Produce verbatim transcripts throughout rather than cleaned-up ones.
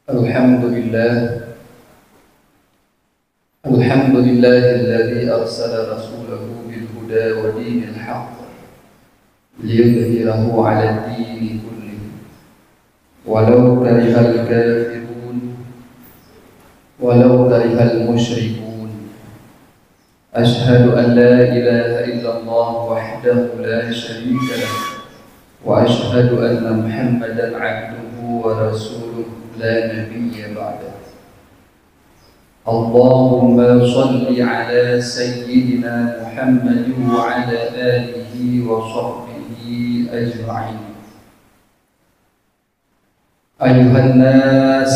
الحمد لله. الحمد لله الذي أرسل رسوله بالهدى ودين الحق ليظهره على الدين كله ولو كره الكافرون، ولو كره المشركون. أشهد أن لا إله إلا الله وحده لا شريك له، وأشهد أن محمدا عبده ورسوله لا نبي بعده. اللهم صل على سيدنا محمد وعلى آله وصحبه أجمعين. أيها الناس،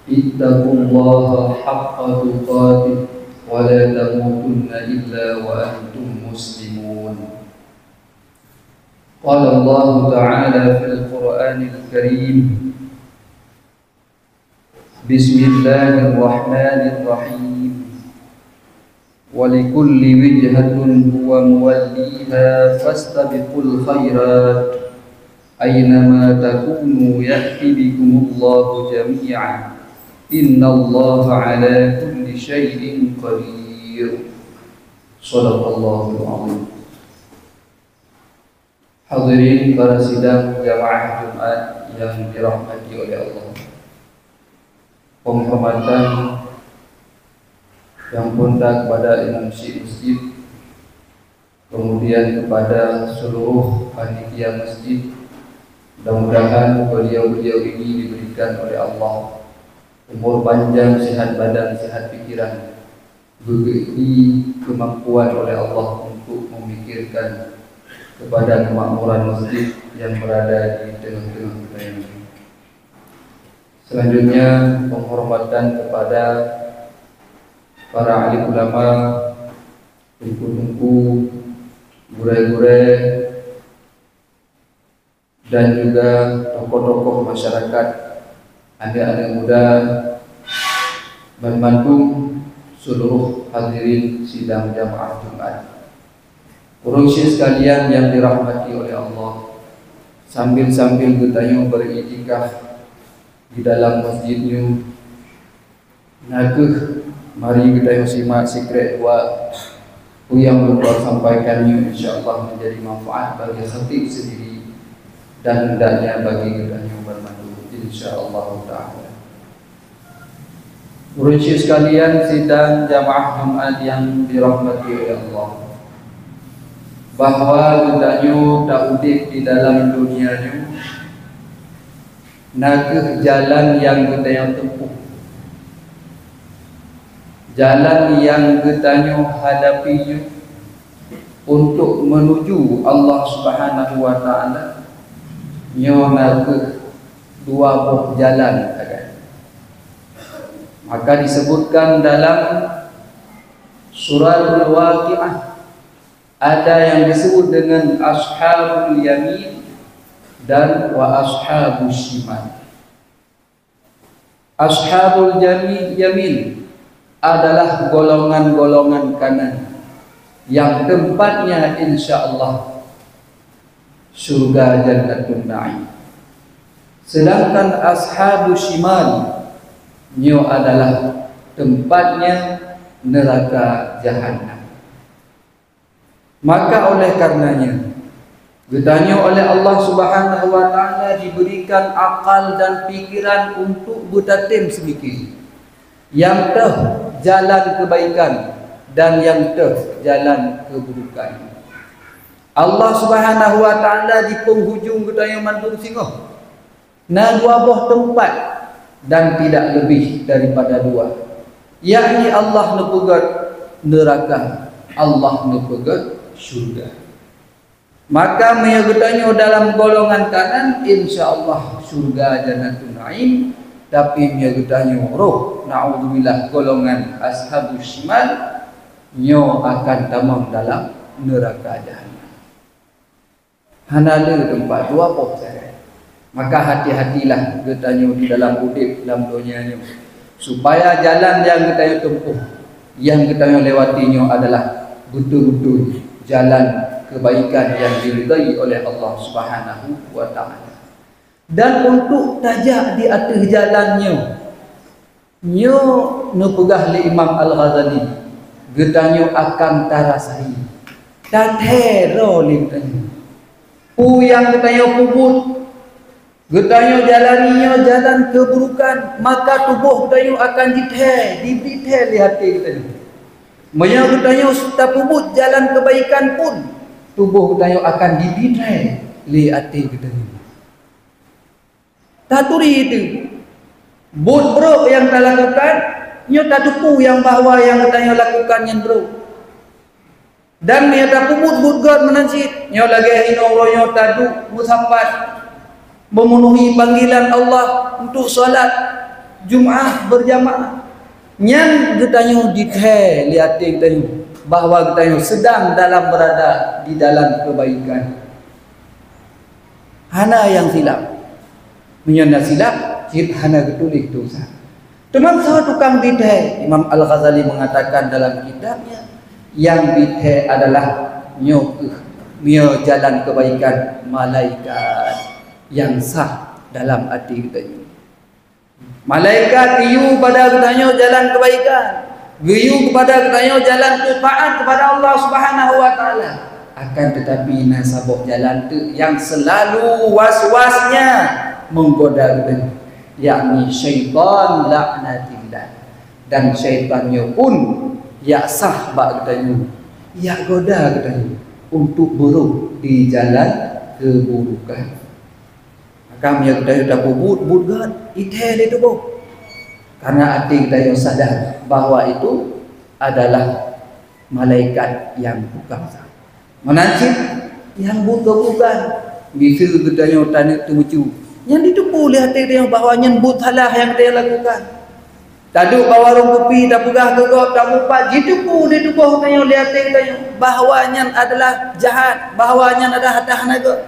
اتقوا الله حق تقاته ولا تموتن إلا وأنتم مسلمون. قال الله تعالى في القرآن الكريم: بسم الله الرحمن الرحيم. ولكل وجهة هو موليها فاستبقوا الخيرات أينما تكونوا يأت بكم الله جميعا إن الله على كل شيء قدير. صدق الله العظيم. Hadirin para sidang jamaah Jumat yang dirahmati oleh Allah. Penghormatan yang bonda kepada imam syik masjid, kemudian kepada seluruh panitia masjid. Mudah-mudahan beliau-beliau ini diberikan oleh Allah umur panjang, sehat badan, sehat pikiran, diberi kemampuan oleh Allah untuk memikirkan kepada kemakmuran masjid yang berada di tengah-tengah kita ini. Selanjutnya, penghormatan kepada para alim ulama, teungku-teungku, gurée-gurée, dan juga tokoh-tokoh masyarakat, aneuk-aneuk muda, banmandum seluruh hadirin sidang jamaah Jumat. Ureuëng syik sekalian yang dirahmati oleh Allah, sambil-sambil geutanyoe beriktikaf di dalam masjid nyoe, na kheueh mari geutanyoe simak sikrek dua peue nyang lôn sampaikan nyoe, insya Allah menjadi manfaat bagi khatib sendiri dan hendaknya bagi geutanyoe banmandum, insya Allah taala. Ureuëng syik sekalian sidang jamaah Jumat yang dirahmati oleh Allah, bahwa geutanyoe taudeb di dalam dunia nyoe na kheueh jalan nyang geutanyoe tempuh, jalan nyang geutanyoe hadapi nyoe untuk menuju Allah Subhanahu wa Taala, nyoe na kheueh dua boh jalan sagai. Maka disebutkan dalam Suratul Waqiah, ada yang disebut dengan Ashabul Yamin dan wa Ashabus Shimal. Ashabul Jami-, Yamin adalah golongan-golongan kanan yang tempatnya, insya Allah, syurga Jannatun Naim. Sedangkan Ashabus Shimal, nyoe adalah tempatnya neraka Jahannam. Maka oleh karenanya, geutanyoe oleh Allah Subhanahu wa Taala diberikan akal dan pikiran untuk beutatem seumikir, nyang teuh jalan keubaikan dan nyang teuh jalan keuburukan. Allah Subhanahu wa Taala di penghujung geutanyoe mandum singoh. Na dua boh teumpat dan tidak lebih daripada dua, yakni Allah neupeugét neuraka, Allah neupeugét syurga. Maka meunyoe geutanyoe dalam golongan kanan, insya Allah syurga Jannatun Naim, tapi meunyoe geutanyoe roh, naudzubillah, golongan ashabus shimal, nyoe akan tamong dalam neuraka Jahannam. Hana le teumpat, dua boh sagai. Maka hati-hatilah geutanyoe di dalam udeb lam donya nyoe, supaya jalan nyang geutanyoe tempuh, nyang geutanyoe lewati nyoe adalah beutôi-beutôi jalan keubaikan nyang diridai oleh Allah Subhanahu wa Taala. Dan untuk tajak di ateueh jalan nyoe, nyoe neupeugah lé Imam Al-Ghazali, geutanyoe akan tarasai, tathèe droe lé geutanyoe. Peue nyang geutanyoe peubuet, geutanyoe jalani nyoe jalan keuburukan, maka tuboh geutanyoe akan jithèe, jibri thèe lé até geutanyoe. Meunyoe geutanyoe tapeubuet jalan keubaikan pun, tuboh geutanyoe akan jibri thèe lé até geutanyoe. Taturi itu, buet brok nyang talakukan, nyoe tateupeue nyang bahwa nyang geutanyoe lakukan nyan brok. Dan meunyoe tapeubuet buet gèt meunan cit, nyoe lagèe inong uroe nyoe taduek meusapat, memenuhi panggilan Allah untuk salat Jumaah berjamaah. Nyan geutanyoe jithèe lé até geutanyoe bahwa geutanyoe sedang dalam berada di dalam kebaikan. Hana nyang silap. Meunyoe na silap, cit hana geutuléh dosa. Teuma soe tukang bithèe? Imam Al-Ghazali mengatakan dalam kitabnya, nyang bithèe adalah nyoe kheueh, nyoe jalan kebaikan malaikat nyang sah dalam até geutanyoe. Malaikat geuyue kepada geutanyoe jalan kebaikan, geuyue kepada geutanyoe jalan taat kepada Allah Subhanahu wa Taala. Akan tetapi, na saboh jalan teuk nyang selalu was-wasnya menggoda geutanyoe, yakni syaitan laknatillah. Dan syaitan nyoe pun jak sah bak geutanyoe, jak goda geutanyoe untuk beurôh di jalan keburukan. Maka meunyoe geutanyoe tapeubuet buet gèt, jithèe lé tuboh. Karena até geutanyoe sadar bahwa itu adalah malaikat nyang tukang sah. Meunan cit nyang buet keuburukan, miseue geutanyoe taneuk teumeucue, nyan jiteupeue lé até geutanyoe bahwa nyan buet salah nyang geutanyoe lakukan. Taduek bak warông kupi, tapeugah keu gob, tamupat, jiteupeue di tuboh geutanyoe lé até geutanyoe bahwa nyan adalah jahat, bahwa nyan adalah hana gèt.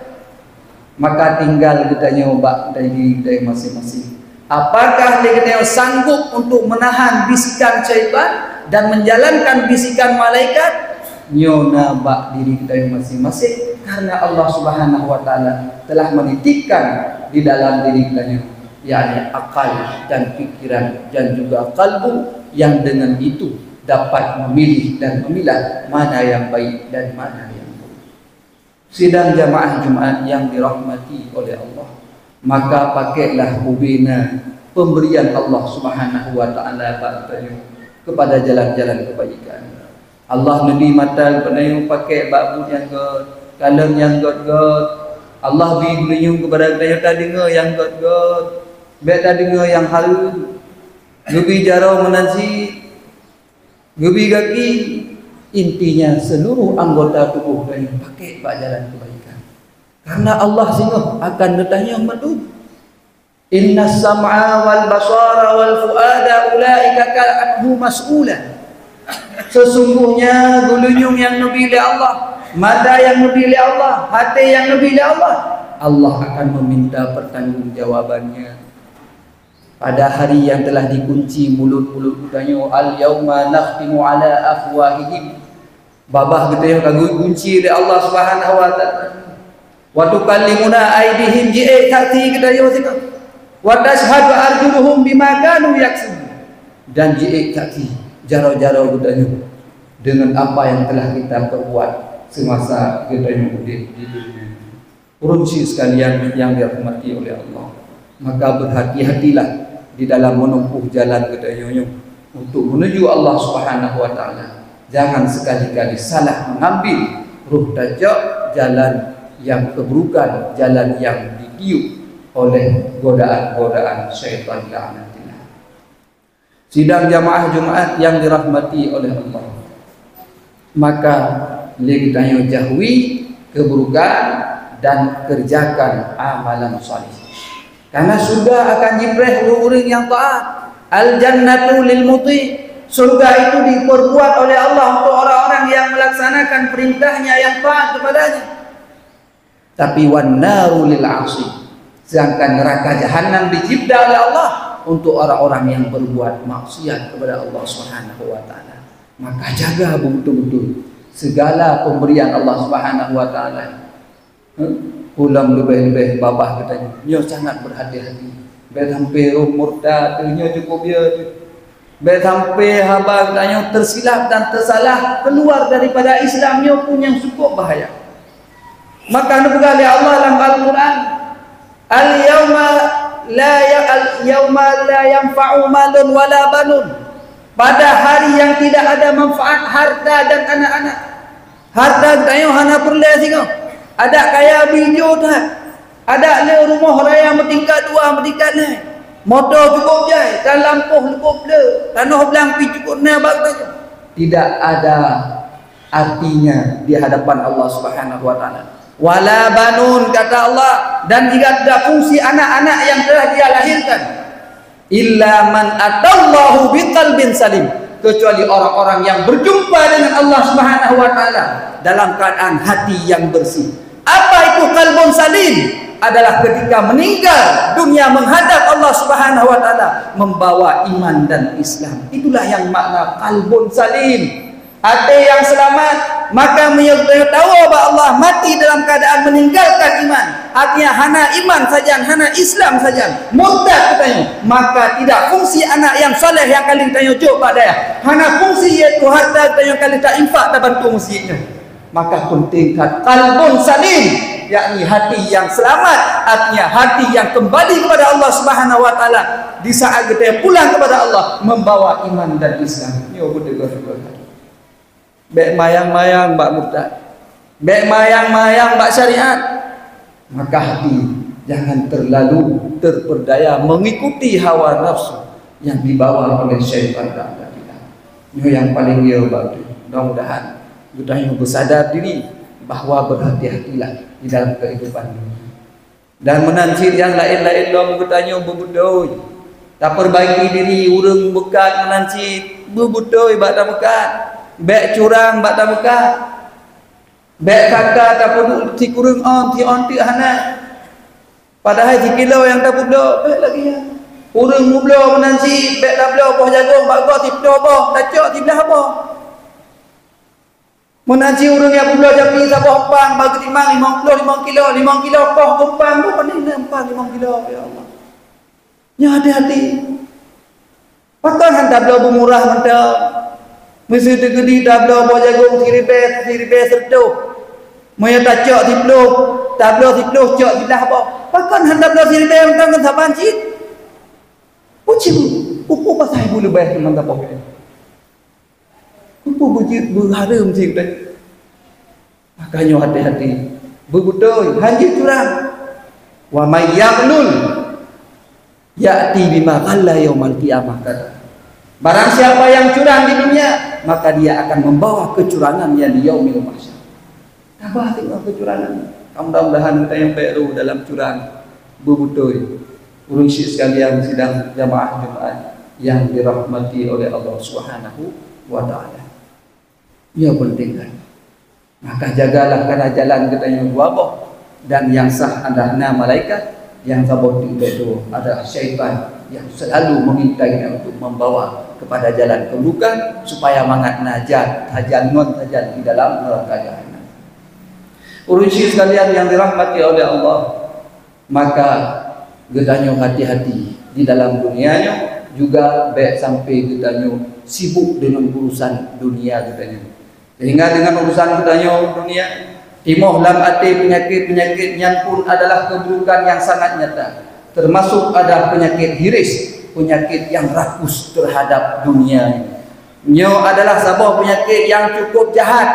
Maka tinggal geutanyoe bak diri geutanyoe maséng-maséng. Apakah lé geutanyoe sanggup untuk menahan bisikan syaitan dan menjalankan bisikan malaikat? Nyoe na bak diri geutanyoe maséng-maséng, karena Allah Subhanahu wa Taala telah menitipkan di dalam diri geutanyoe, yakni akal dan pikiran dan juga kalbu, yang dengan itu dapat memilih dan memilah mana yang baik dan mana yang buruk. Sidang jamaah Jumaat yang dirahmati oleh Allah, maka pakailah bubena pemberian Allah Subhanahu wa Taala bak geutanyoe kepada jalan-jalan kebaikan. Allah neubri mata geutanyoe pakai bak buet nyang gèt, kalon nyang gèt-gèt. Allah bri geulinyueng kepada geutanyoe tadeungoe nyang gèt-gèt, bèk tadeungoe nyang hareuem. Geubri jaroe meunan cit, geubri gaki, intinya seluruh anggota tuboh geutanyoe pakai bak jalan kebaikan. Karena Allah singoh akan geutanyoe meudub. Innas sam'a wal basara wal fuada ulaika kana anhu mas'ula. Sesungguhnya geulinyueng nyang neubri lé Allah, mata nyang neubri lé Allah, até nyang neubri lé Allah, Allah akan meminta pertanggungjawabannya. Pada hari yang telah dikunci mulut-mulut geutanyoe, "Al-yauma nakhtimu ala afwahihim." Babah geutanyoe ka geukunci lé Allah Subhanahu wa Taala. "Wa tukallimuna aidihim", jiék saksi geutanyoe singoh. "Wa tasyhadu arjuluhum bima kanu yaksibun", dan jiék saksi jaroe-jaroe geutanyoe dengan apa yang telah kita perbuat semasa geutanyoe udeb di dunia. Ureuëng syik sekalian yang dirahmati oleh Allah, maka berhati-hatilah di dalam menempuh jalan geutanyoe nyoe untuk menuju Allah Subhanahu wa Taala. Jangan sekali-kali salah mengambil, rôh tajak jalan yang keburukan, jalan yang ditiup oleh godaan-godaan syaitan laknatillah. Sidang jamaah Jumaat yang dirahmati oleh Allah, maka lé geutanyoe jauhi keburukan dan kerjakan amalan saleh. Karena syurga akan jipreh ureuëng-ureuëng nyang taat. Al-jannatu lil muti. Syurga itu diperbuat oleh Allah untuk orang-orang yang melaksanakan perintah-Nya, yang taat kepada-Nya. Tapi wan naru lil asi. Sedangkan neraka jahanam dicipta oleh Allah untuk orang-orang yang berbuat maksiat kepada Allah Subhanahu wa Taala. Maka jaga betul-betul segala pemberian Allah Subhanahu wa Taala. Huh? Ulôn leubeh-leubeh babah geutanyoe, nyoe sangat berhati-hati. Bék sampoe roh murtad, nyoe cukup ya. Bék sampoe haba geutanyoe tersilap dan tersalah, keluar daripada Islam, nyoe pun nyang cukup bahaya. Maka neupeugah lé Allah lam Al-Quran, "Al-yauma la ya-, al-yauma la yanfa'u malun wala banun." Pada hari yang tidak ada manfaat harta dan anak-anak. Harta geutanyoe hana peureulée singoh. Adak kaya bijôh that. Adak le rumoh raya meutingkat dua, meutingkat lhée. Moto cukup jai, dan lampôh cukup le, tanoh blang pih cukup na bak geutanyoe. Tidak ada artinya di hadapan Allah Subhanahu wa Taala. "Wala banun," kata Allah, dan tidak ada fungsi anak-anak yang telah Dia lahirkan. "Illa man atallahu biqalbin salim," kecuali orang-orang yang berjumpa dengan Allah Subhanahu wa Taala dalam keadaan hati yang bersih. Apa itu qalbun salim? Adalah ketika meninggal dunia menghadap Allah Subhanahu wa Taala membawa iman dan Islam. Itulah yang makna qalbun salim. Até nyang seulamat, maka meunyoe geutanyoe tawoe bak Allah mati dalam keuadaan meninggalkan iman, artinya hana iman sajan, hana Islam sajan, murtad geutanyoe, maka tidak fungsi anak nyang saleh nyang ka lheueh geutanyoe jok bak dayah, hana fungsi yaitu harta geutanyoe ka lheueh tainfak tabantu meuseujid nyoe. Maka penting that qalbun salim, yakni hati yang selamat, artinya hati yang kembali kepada Allah Subhanahu wa Taala. Di saat geutanyoe pulang kepada Allah, membawa iman dan Islam. Nyoe beutôi-beutôi. Bék mayang-mayang bak murtad. Bék mayang-mayang bak syariat. Maka hati jangan terlalu terperdaya mengikuti hawa nafsu yang dibawa oleh syaitan dan keadaan. Nyoe nyang paleng yo bak geutanyoe. Mudah-mudahan geutanyoe beusadar diri bahwa berhati-hatilah di dalam kehidupan dunia. Dan meunan cit nyang laén-laén lom geutanyoe beubeutôi. Tapeurbaiki diri ureuëng meukat meunan cit beubeutôi bak tameukat. Bék curang bak tameukat. Bék kaka tapeuduek sikureueng ôn, si ôn teuk hana. Padahai sikilo nyang tapeuduek, bék lagée nyan. Ureuëng mubloe meunan cit, bék tabloe boh jagong bak goe siploh boh, tacok siblaih boh. Meunan cit ureuëng nyang peubloe jambi saboh empang bak geutimang limong ploh limong kilo, limong kilo poh keu empang, bôh pané na empang limong kilo, ya Allah. Nyoe hati-hati. Pakon han tabloe beumurah mantong? Meuseu teukeudi tabloe boh jagong siribée, siribée sireutôh. Meunyoe tacok siploh, tabloe siploh cok siblaih boh. Pakon han tabloe siribée mantong ngon saban cit? Uji bu, upu pasai bu leubeh teuma saboh nyoe. Peue beujeuet beuhareuem cit teuh? Maka nyoe hati-hati. Beubeutôi, han jeuet curang. "Wa may yaghlul ya'ti bima ghalla yaumal qiyamah," kata. Barang siapa yang curang di dunia, maka dia akan membawa kecurangannya di yaumil mahsyar. Tabah teuh keucurangan. Mudah-mudahan geutanyoe bék rôh dalam curang, beubeutôi. Ureuëng syik sekalian, sidang jamaah Jumaat yang dirahmati oleh Allah Subhanahu wa Taala. Nyoe penting kan. Maka jagalah karena jalan geutanyoe dua boh, dan nyang sah adalah na malaikat, nyang saboh teuk adalah syaitan yang selalu mengintai kita untuk membawa kepada jalan keburukan, supaya mangat najat sajan ngon sajan di dalam neraka jahanam. Ureuëng syik sekalian yang dirahmati oleh Allah, maka geutanyoe hati-hati di dalam dunia nyoe, juga bék sampai geutanyoe sibuk dengan urusan dunia geutanyoe. Sehingga dengan urusan geutanyoe dunia, timoh lam até peunyakét-peunyakét nyan pun adalah keburukan yang sangat nyata, termasuk ada penyakit hiris, penyakit yang rakus terhadap dunia nyoe. Nyoe adalah saboh peunyakét nyang cukup jahat,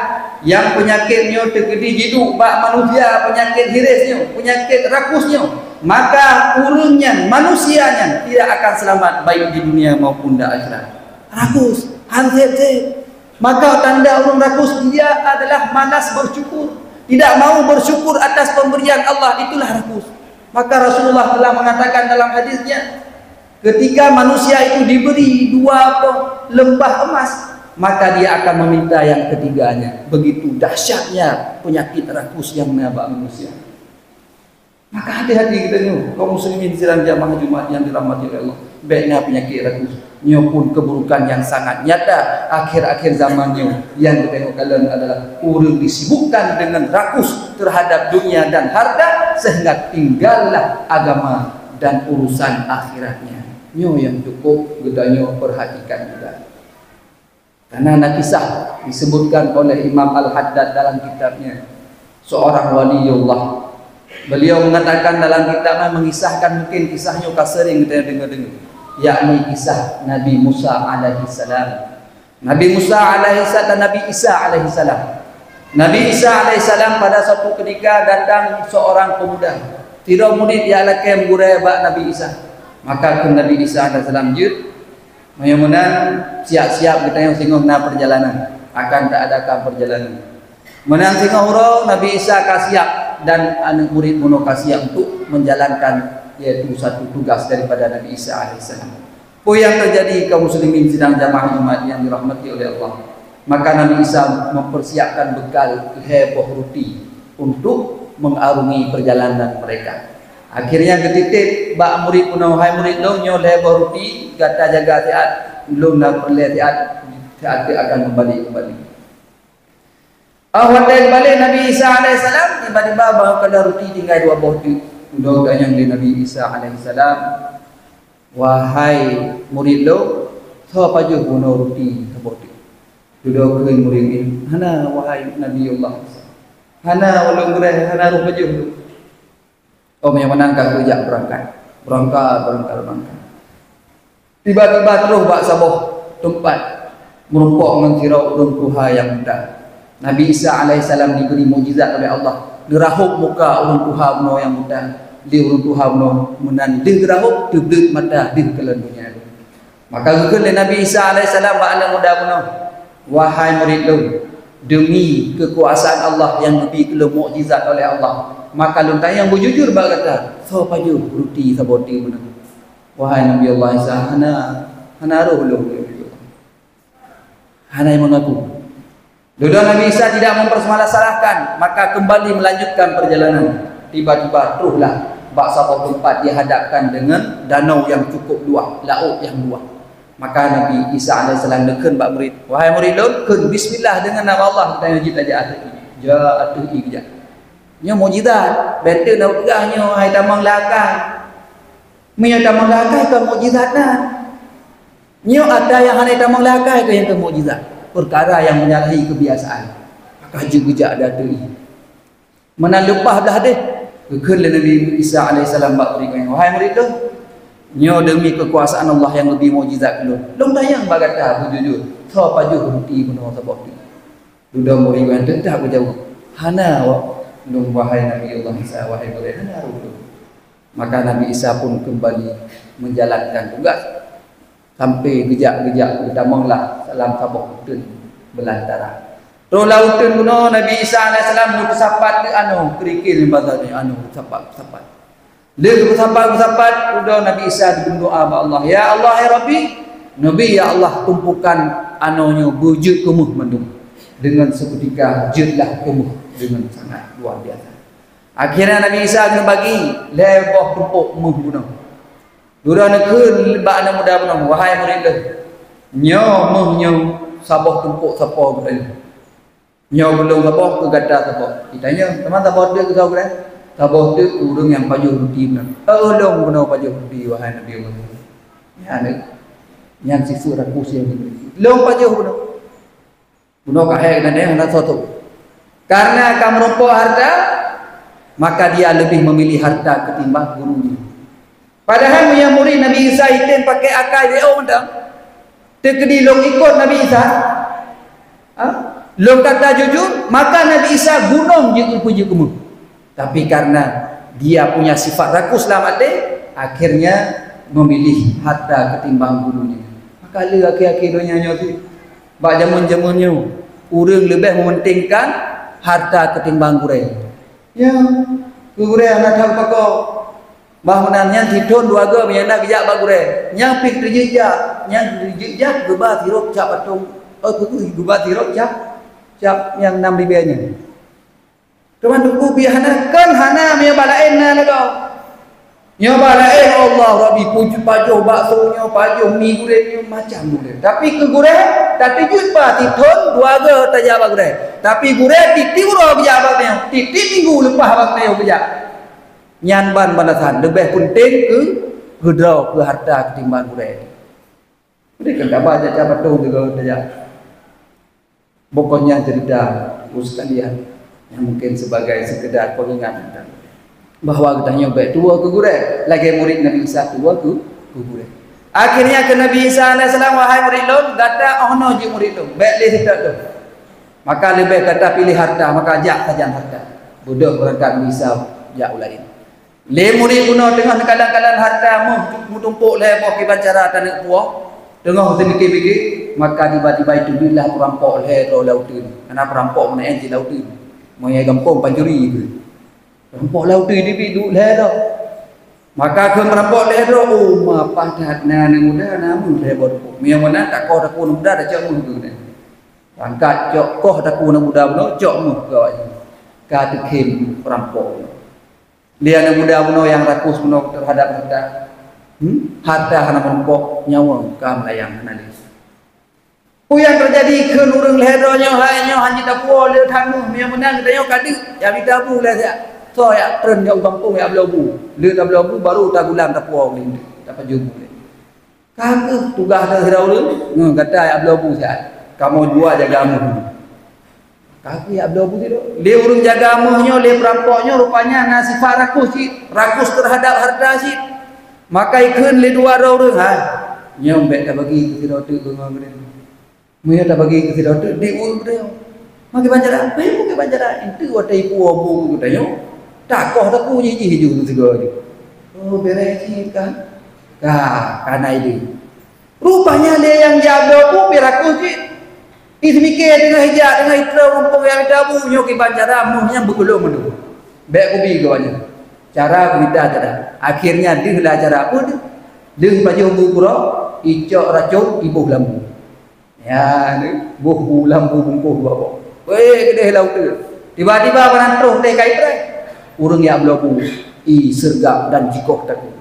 nyang peunyakét nyoe teukeudi jiduek bak manusia, peunyakét hiris nyoe, peunyakét rakus nyoe, maka ureuëng nyan, manusia nyan tidak akan selamat baik di dunia maupun di akhirat. Rakus, han sép-sép. Maka tanda ureuëng rakus dia adalah malas bersyukur, tidak mau bersyukur atas pemberian Allah, itulah rakus. Maka Rasulullah telah mengatakan dalam hadisnya, ketika manusia itu diberi dua boh lembah emas, maka dia akan meminta yang ketiganya. Begitu dahsyatnya penyakit rakus yang na bak manusia. Maka hati-hati geutanyoe, kaum muslimin sidang jamaah Jumat yang dirahmati oleh Allah. Bèk na peunyakét rakus. Nyoe pun keuburukan nyang sangat nyata akhir-akhir zaman nyoe, nyang geutanyoe kalon adalah ureueng disibukkan deungon rakus terhadap dunia dan harta, sehingga tinggallah agama dan urusan akhiratnya. Nyoe nyang cukup geutanyoe perhatikan juga. Karena na kisah disebutkan oleh Imam Al-Haddad dalam kitabnya, seorang waliullah. Beliau mengatakan dalam kitabnya, mengisahkan, mungkin kisah nyoe ka sering kita dengar-dengar, yakni kisah Nabi Musa alaihissalam. Nabi Musa alaihissalam dan Nabi Isa alaihissalam. Nabi Isa alaihissalam pada suatu ketika datang seorang pemuda. Sidroe murit jak lakèe meugurèe bak Nabi Isa. Maka kheun Nabi Isa alaihissalam, "Jeuet, meunyoe meunan, siap-siap geutanyoe singoh na perjalanan, akan taadakan perjalanan." Meunan singoh uroe Nabi Isa ka siap dan aneuk murit bunoe ka siap untuk menjalankan, yaitu satu tugas daripada Nabi Isa alaihissalam. Peue nyang teujadi kaum muslimin sidang jamaah Jumat nyang dirahmati oleh Allah? Maka Nabi Isa mempersiapkan bekal lhèe boh ruti untuk mengarungi perjalanan mereka. Akhirnya geutitip bak murit bunoe, "Hai murit lôn, nyoe lhèe boh ruti, gata jaga siat, lôn na peureulèe siat, siat teuk akan kembali, kembali." 'Oh watèe geubalek Nabi Isa alaihissalam, tiba-tiba bak geukalon ruti tinggai dua boh teuk. Dudoe geutanyong lé Nabi Isa alaihissalam, "Wahai murit lôn, soe pajoh bunoe ruti saboh teuk?" Dudoe kheun murit nyan, "Hana, wahai Nabiullah Isa. Hana ulôn gurèe, hana roh pajoh lôn." Oh, meunyoe meunan ka geujak beurangkat. Beurangkat, beurangkat, beurangkat. Tiba-tiba troh bak saboh teumpat, meurumpok ngon sidroe ureueng tuha nyang buta. Nabi Isa alaihissalam diberi mukjizat oleh Allah. Neurahôb muka ureueng tuha bunoe nyang buta. Lé ureueng tuha bunoe meunan deuh geurahôb, teubleuet mata deuh kalon donya. Maka geukheun lé Nabi Isa alaihissalam bak aneuk muda bunoe, "Wahai murit lôn, demi keukuasaan Allah nyang geubri keu lôn mukjizat oleh Allah, maka lôn tanyong beujujur bak gata, soe pajoh ruti saboh teuk bunoe?" "Wahai Nabi Allah Isa, hana, hana roh lôn." Hana nyang mengaku. Dudoe Nabi Isa tidak mempermasalahkan, maka kembali melanjutkan perjalanan. Tiba-tiba trohlah bak saboh teumpat dihadapkan deungon danau nyang cukup luwah, laôt nyang luwah. Maka Nabi Isa alaihissalam neukheun bak murit, "Wahai murit lôn, kheun bismillah deungon nama Allah, geutanyoe jeuet tajak ateueh ié." Jak ateueh ié geujak. Nyoe mukjizat, bèk teuk na peugah nyoe hai tamong lakèe. Meunyoe tamong lakèe kon mukjizat na. Nyoe atra nyang hana tamong lakèe keuh nyang keu mukjizat, peukara nyang menyalahi keubiasaan. Maka jeuet geujak di ateueh ié. Meunan leupah blah deh, geukheun lé Nabi Isa alaihissalam bak murit nyan, "Wahai murit lôn, nyoe demi keukuasaan Allah nyang geubri mukjizat keu lôn, lôn tanyong bak gata beujujur, soe pajoh ruti bunoe saboh teuk?" Dudoe murit nyan teutap geujaweueb, "Hana, wahai Nabi Allah Isa, wahai gurèe, hana roh lôn." Maka Nabi Isa pun kembali menjalankan tugas. Sampai geujak-geujak geutamonglah lam saboh uteuen beulantara. Troh lam uteuen bunoe Nabi Isa alaihissalam geupeusapat keu anoe, keurikil bahasa nyoe anoe, peusapat-peusapat. Lheueh geupeusapat-peusapat, udoe Nabi Isa geumeudoa bak Allah, "Ya Allah, ya Rabbi, neubi ya Allah tumpukan anoe nyoe beujeuet keu méuh mandum." Deungon seuketika jeuetlah keu méuh deungon sangat luar biasa. Akhirnya Nabi Isa geubagi lhèe boh tumpok méuh bunoe. Gurèe neukheun bak aneuk muda bunoe, "Wahai murit lôn, nyoe méuh nyoe saboh tumpok sapo gurèe. Nyoe keu lôn saboh, keu gata saboh." Geutanyong, "Teuma saboh teuk keu soe gurèe?" "Saboh teuk keu ureueng nyang pajoh ruti bunoe." "Oh, lôn bunoe pajoh ruti, wahai Nabi Allah." Nyan, nyan sifeuet rakus nyang dimiliki. "Lôn pajoh bunoe." Bunoe ka hék dan hana soe teuh. Karena ka meurumpok harta, maka dia lebih memilih harta ketimbang gurunya. Padahai meunyoe murit Nabi Isa item pakai akai B O mantong, teukeudi lôn ikot Nabi Isa, ha? Lôn kata jujur, maka Nabi Isa gunong jeuet keu méuh. Tapi karena dia punya sifat rakus lam até, akhirnya memilih harta ketimbang gurunya. Maka le akhé-akhé donya nyoe cit. Bak jameun-jameun nyoe, ureueng leubeh mementingkan harta ketimbang gurèe. Ya, gurèe hana that pakon. Bah meunan nyan sithon dua goe meunyo na geujak bak gurèe. Nyang pih teujeuet jak, nyang teujeuet jak geuba sidroe cap atong, eh, geuba sidroe cap, cap nyang nam ribèe nyan. Teuma Teungku bie hana, kon hana meunyoe bak laén na lagoe. Nyoe bak laén Allah Rabbi, pujoh pajoh bakso nyoe, pajoh mi gurée nyoe, macam gurée. Tapi keu gurée, tateujeuet ba sithon dua goe tajak bak gurée. Tapi gurée tieb-tieb uroe geujak bak tanyoe, tieb-tieb minggu leupah bak tanyoe geujak. Nyan ban balasan leubeh peunteng keu keudroe, keu harta ketimbang gurée. Jadi kan haba jak-jak patung juga tajak. Pokoknya cerita Teungku sekalian yang mungkin sebagai sekedar pengingat tentang bahwa geutanyoe bèk tuwo keu gurée, lagèe murit Nabi Isa tuwo keu, keu gurée. Akhirnya kheun Nabi Isa alaihissalam, "Wahai murit lôn, gata 'oh noe jeuet murit lôn, bèk lé seutôt lôn." Maka leubeh gata piléh harta, maka jak sajan harta. Beudôh beurangkat Nabi Isa jak u laén. Lé murit bunoe teungoh neukalon-kalon harta meuh meutumpôk lhèe boh kiban cara taneuk puwoe, teungoh teumikir-mikir, maka tiba-tiba iteubiet lah peurampok lhèe droe lam uteuen. Karena peurampok meunan cit lam uteuen. Meunyoe gampông pancuri keuh. Peurampok lam uteuen iteubiet duek lhèe droe. Maka kheun peurampok lhèe droe, "Oh, meupah that na aneuk muda, na meuh lhèe boh teupôk. Meunyoe meunan, takoh takue aneuk muda, tacok meuh keu geuhnyan." Angkat cok koh takue aneuk muda bunoe, cok meuh keu awaknyan. Ka teukhém peurampok bunoe. Lé aneuk muda bunoe nyang rakus bunoe teuhadap harta. Hmm? Harta hana meurumpok, nyawöng ka meulayang hana lé. Peue nyang teujadi kheun ureueng lhèe droe nyoe, hai nyoe hana jitapue lé that meuh, meunyoe meunan geutanyoe ka deuek, jak mita bu lé siat. Soe jak treun jak u gampông jak bloe bu. Lé tabloe bu baru tagulam tapue u lintèe, tapajoh bu lé. Ka keuh tugaih teuh sidroe ureueng, nyoe gata jak bloe bu siat, kamoe dua jaga meuh. Ka keuh jak bloe bu sidroe. Lé ureueng jaga meuh nyoe, lé peurampok nyoe rupanya na sifat rakus cit, rakus teuhadap harta cit. Maka ikheun lé dua droe ureueng, "Hai, nyoe bèk tabagi keu sidroe teuk beungoh geutanyoe." Meunyoe tabagi keu sidroe teuk, di ureueng geutanyoe. Meukiban cara, peue meukiban cara, eunteuk watèe ipuwoe bu geutanyoe, takoh takue jih-jih ju sigoe ju. Oh, beureh cit kan? Ka, ka na idéh. Rupanya lé nyang jak bloe bu pi rakus cit. Iseumiké teungoh ijak, teungoh itroh mumpung nyang tabu nyoe kiban cara meuh nyan beukeulông mandum. Bèk kubi geuh nyan. Cara kumita cara. Akhirnya deuh lah cara peue deuh. Deuh pajoh bu keudroe, icok racôn, iboh lam bu. Ya, boh bu lam bu bungkôh dua boh. Weh, keudeh lam uteuen. Tiba-tiba meunan troh teuh ka ipreh. Ureueng jak bloe bu, iseurgap dan jikoh takue.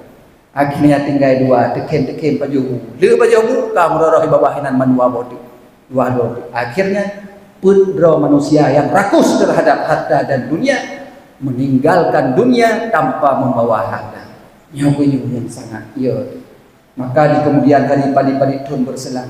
Akhirnya tinggai dua, teukhém-teukhém pajoh bu. Lé pajoh bu, ka meuroroh i babah inan mandua boh teuk. Dua boh teuk. Akhirnya, peuet droe manusia yang rakus terhadap harta dan dunia, meninggalkan dunia tanpa membawa harta. Nyoe keuh nyang sangat, ya. Maka di kemudian hari, parit-parit thon berselang,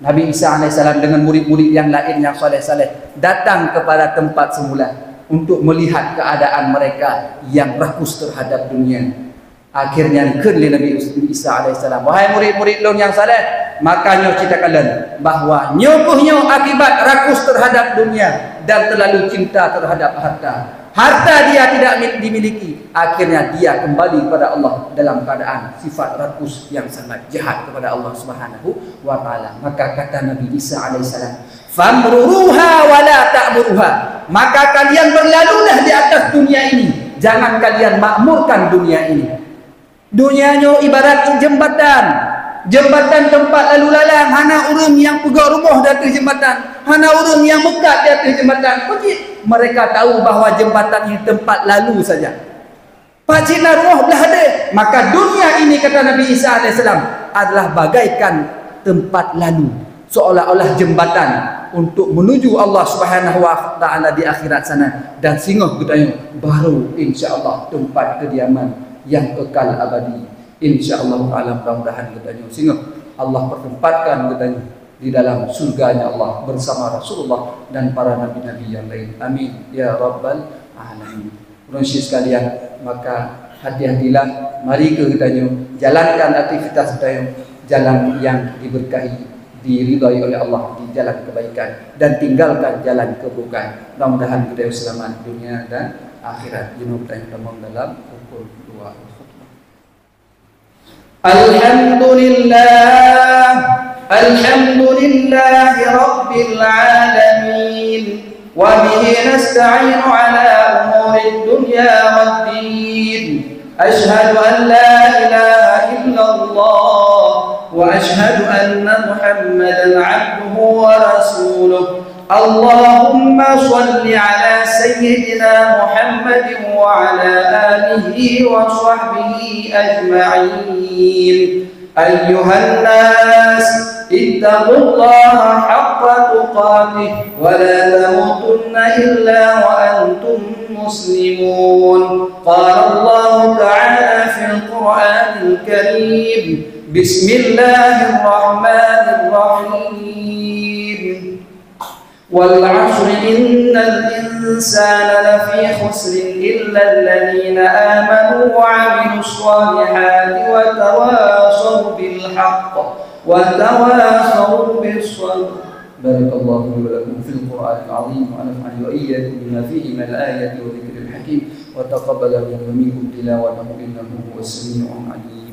Nabi Isa alaihissalam dengan murid-murid yang lain yang saleh-saleh datang kepada tempat semula untuk melihat keadaan mereka yang rakus terhadap dunia. Akhirnya dikheun lé Nabi Isa alaihissalam, "Wahai murid-murid lôn nyang saleh, maka nyoe cit takalon bahwa nyoe keuh nyoe akibat rakus terhadap dunia dan terlalu cinta terhadap harta." Harta dia tidak mi-, dimiliki, akhirnya dia kembali kepada Allah dalam keadaan sifat rakus yang sangat jahat kepada Allah Subhanahu wa taala. Maka kata Nabi Isa alaihissalam, "Famruruha wa la ta'muruha." Maka kalian berlalulah di atas dunia ini, jangan kalian makmurkan dunia ini. Dunia nyoe ibarat jembatan. Jembatan teumpat lalu lalang, hana ureueng nyang peugöt rumoh di ateueh jembatan, hana ureueng nyang meukat di ateueh jembatan. Peue cit? Mereka tahu bahwa jembatan ini tempat lalu saja. Pat cit na rumoh blah deh. Maka dunia ini, kata Nabi Isa alaihissalam, adalah bagaikan tempat lalu. Seolah-olah jembatan untuk menuju Allah Subhanahu wa taala di akhirat sana, dan singoh geutanyoe baru insya Allah tempat kediaman yang kekal abadi. Insya Allah taala, mudah-mudahan geutanyoe singoh Allah pertempatkan geutanyoe di dalam surganya Allah bersama Rasulullah dan para nabi-nabi yang lain. Amin ya rabbal alamin. Ureueng syik sekalian, maka hati-hatilah, mari keu geutanyoe jalankan aktivitas geutanyoe jalan yang diberkahi, diridhai oleh Allah, di jalan kebaikan, dan tinggalkan jalan keburukan. Mudah-mudahan geutanyoe selamat dunia dan akhirat. Jinoe geutanyoe tamong dalam rukun dua khutbah. Alhamdulillah, alhamdulillahi rabbil alamin. Wa bihi nasta'inu ala umurid dunya wad din. Asyhadu an la ilaha illallah wa asyhadu anna Muhammadan abduhu wa rasuluh. اللهم صل على سيدنا محمد وعلى آله وصحبه أجمعين. أيها الناس، اتقوا الله حق تقاته ولا تموتن إلا وأنتم مسلمون. قال الله تعالى في القرآن الكريم: بسم الله الرحمن الرحيم. والعصر إن الإنسان لفي خسر إلا الذين آمنوا وعملوا الصالحات وتواصوا بالحق وتواصوا بالصبر. بارك الله لي ولكم في القرآن العظيم، ونفعني وإياكم بما فيه من الآيات والذكر الحكيم، وتقبل مني ومنكم تلاوته إنه هو السميع العليم.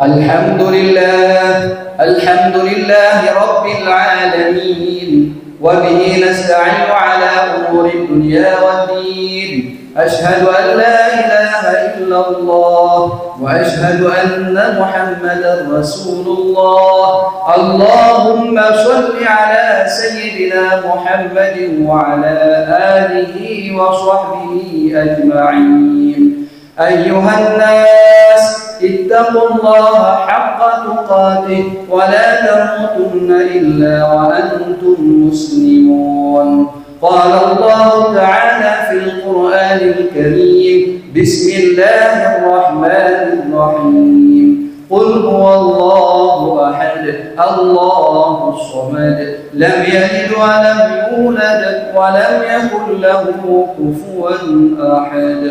الحمد لله، الحمد لله رب العالمين، وبه نستعين على أمور الدنيا والدين. أشهد أن لا إله إلا الله، وأشهد أن محمدا رسول الله. اللهم صل على سيدنا محمد وعلى آله وصحبه أجمعين. أيها الناس، اتقوا الله حق تقاته ولا تموتن إلا وأنتم مسلمون. قال الله تعالى في القرآن الكريم: بسم الله الرحمن الرحيم. قل هو الله أحد، الله الصمد، لم يلد ولم يولد، ولم يكن له كفوا أحد.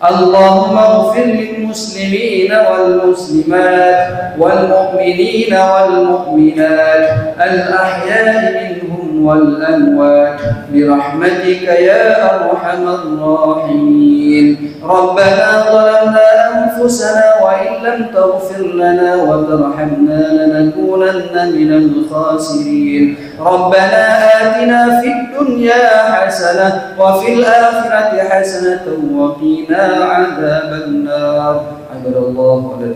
اللهم اغفر للمسلمين والمسلمات والمؤمنين والمؤمنات الأحياء منهم والأموات برحمتك يا أرحم الراحمين. ربنا ظلمنا أنفسنا وإن لم تغفر لنا وترحمنا لنكونن من الخاسرين. ربنا آتنا في الدنيا حسنة وفي الآخرة حسنة وقنا عذاب النار. عباد الله، ولا